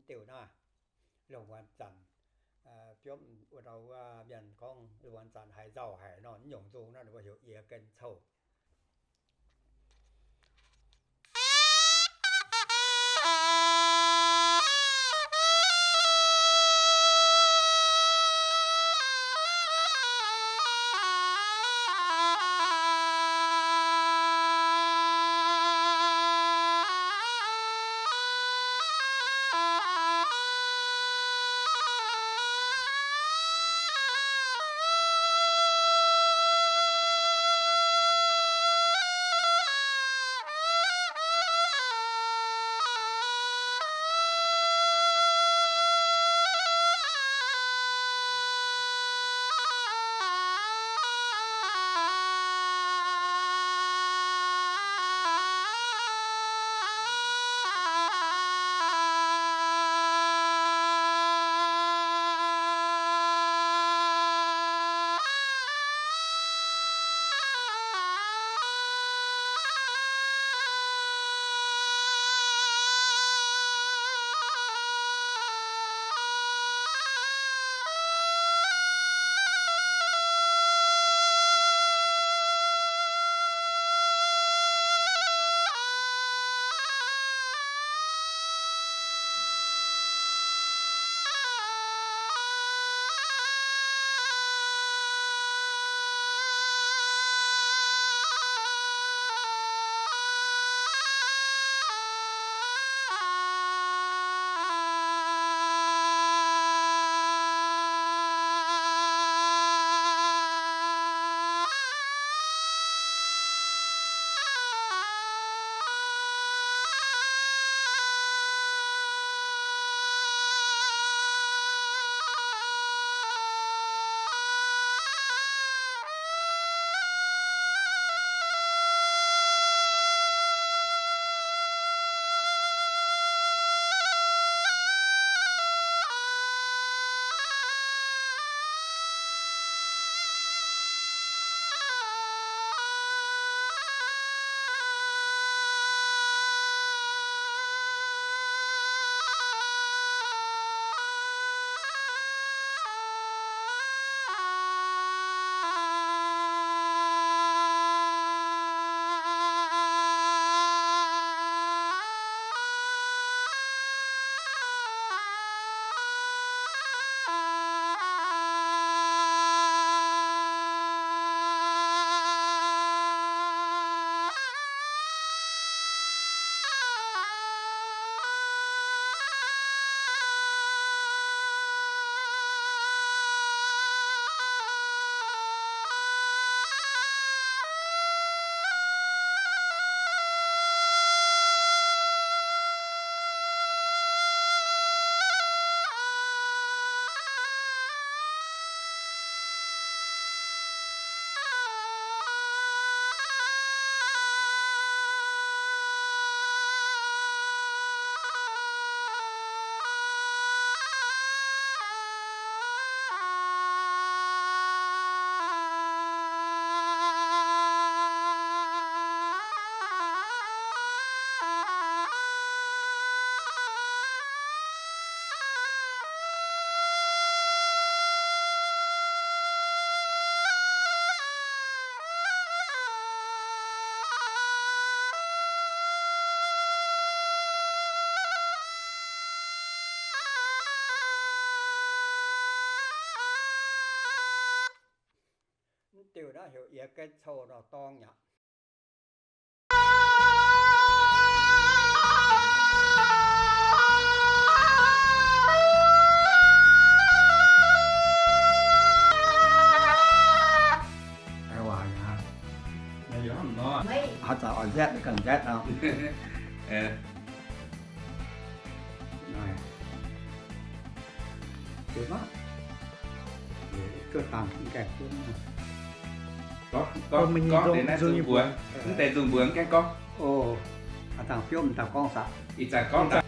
diuh naaiv, lungh muonz zanc, biomv wuov dauh wuov mienh gorngv lungh muonz zanc haiz nzauh haic nor, nyungc nzung naaiv ninh mbuo heuc Yie Gen Cou. Mv diuh naaiv heuc Yie Gen Cou nor dorng aqv. Haaix zanc oix nzaetv ganh nzaetv nor. Gorngv deix naaiv nzung mbuox, mv deix nzung mbuox mv gaengh gorngv. Ih zanc gorngv